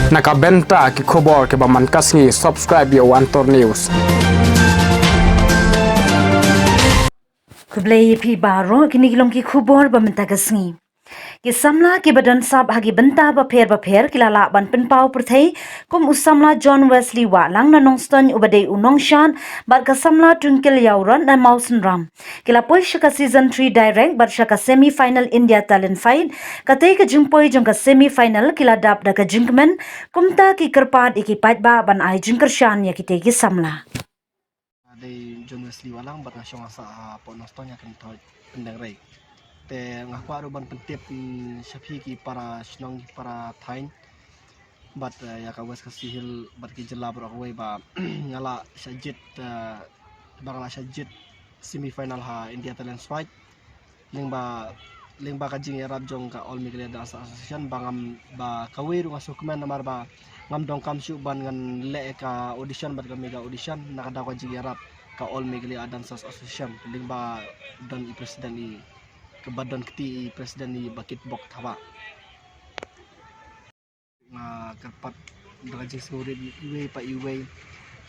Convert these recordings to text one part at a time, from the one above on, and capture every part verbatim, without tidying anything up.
Na ka bynta ki khubor kiba man ka sngi, subscribe ïa u Antor News. Khublei ïa phi baroh, kine ki long ki khubor ba mynta ka sngi. Ki samla kiba don sap ha ki bynta bapher bapher ki la lah ban pynpaw pyrthei kum u samla John Wesley Wahlang na Nongstoiñ uba dei u nongshad, bad ka samla Twinkle Ïawrot na Mawsynram. Ki la poi sha ka season three direct bad sha ka semi final India Talent Fight. Katei ka jingpoi jong ka semi final ki la dap da ka jingkmen, kumta ki kyrpad ïa ki paidbah ban ai jingkyrshan ïa kitei ki samla. Dei John Wesley Wahlang bad nga shong ha sah ha Port Nongstoiñ ha Kynthoit Pyndengrei. Te nga kwah ruh ban pyntip, mm, sha phi ki para shnong, ki para thaiñ bad, eh, ïa ka West Khasi Hills bad ki jylla baroh kawei ba nga la shah jied, eh, ba nga la shah jied semi final ha India Talent Fight. Lyngba, lyngba ka jingïarap jong ka All Meghalaya Dance Association ba ngam, ba kawei ruh nga sngewkmen namar ba ngam donkam shuh ban ngan leh ka audition bad ka mega audition na ka daw ka jingïarap ka All Meghalaya Dancers Association, lyngba don i president i, kaba don kti i president i Bah Kitbok Thabah. Nga kyrpad da ka jingsngewrit iwei pa iwei,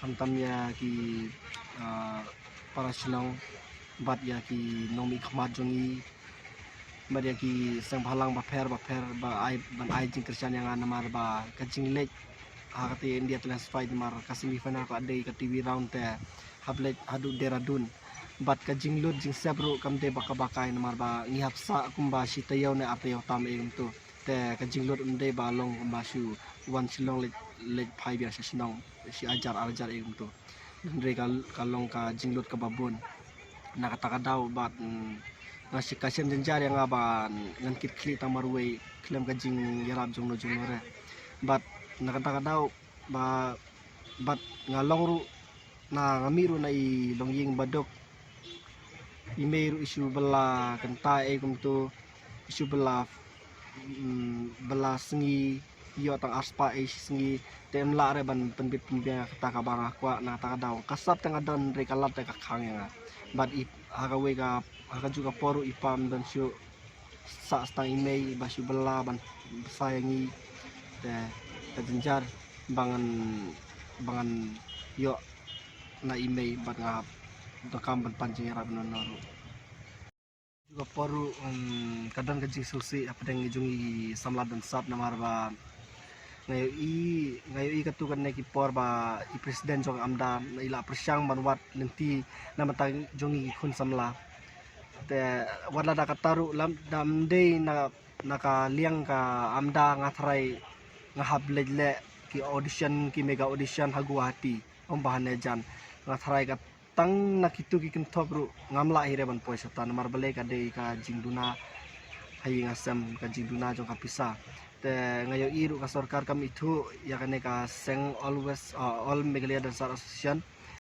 khamtam ïa ki, ah, para shnong bad ïa ki nongmihkhmat jong ngi bad ïa ki seng bhalang bapher bapher ba ai, ban ai jingkyrshan ïa nga namar ba ka jingleit ha katei India Talent Fight namar ka semi final ka dei ka T V round te hap leit haduh Dehradun. Bad ka jinglut jingsep ruh kam dei ba kaba kai namar ba ngi hap sah kumba shi taïew ne ar taïew tam ei kumto. Te ka jinglut ym dei ba long kumba shu wan Shillong leit, leit phai biang sha shnong shi hajar ar hajar ei kumto. Hynrei ka, ka long ka jinglut kaba bun. Na kata ka daw bad, mm, nga shu ka shem jynjar ïa nga ba ngan kit khlieh tang marwei khlem ka jingïarap jongno jongno re. Bad na kata ka daw ba, bad nga long ruh na, nga mih ruh na i longïing baduk. I mei ruh i shu bylla kynta ei kumto, i shu bylla, mm, bylla sngi, ïoh tang ar spah ei shi sngi. Te ym lah re ban pynbit pynbiang kata kaba nga kwah na kata ka daw. Ka sap te nga don hynrei ka lad te ka khang ïa nga. Bad i, ha kawei ka, ha kajuh ka por ruh i pam don shuh sah stang i mei ba shu bylla ban bsa ïa ngi. Te ka jynjar ba ngan, ba ngan ïoh na i mei bad nga donkam ban pan jingïarap na no ruh. Ka por ruh, um, ka don ka jingsngewsih hapdeng jong i samla don sap namar ba nga ïohi, nga ïohi katto katne ki por ba i president jong AMDA i la pyrshang ban wad lynti na bynta jong i khun samla. Te wat la da kata ruh lam dam dei na, na ka liang ka AMDA nga tharai nga hap leit leh ki audition, ki mega audition ha Guwahati. Ym ba hane jan nga tharai ka tang na kitu ki kynthop ruh ngam lah hi re ban poi shata namar balei ka dei ka jingduna ha ïing ha sem, ka jingduna jong ka pisa. Te nga ïohi ruh ka sorkar kam ithuh ïa kane ka seng All West, ah, All Meghalaya Dancer Association.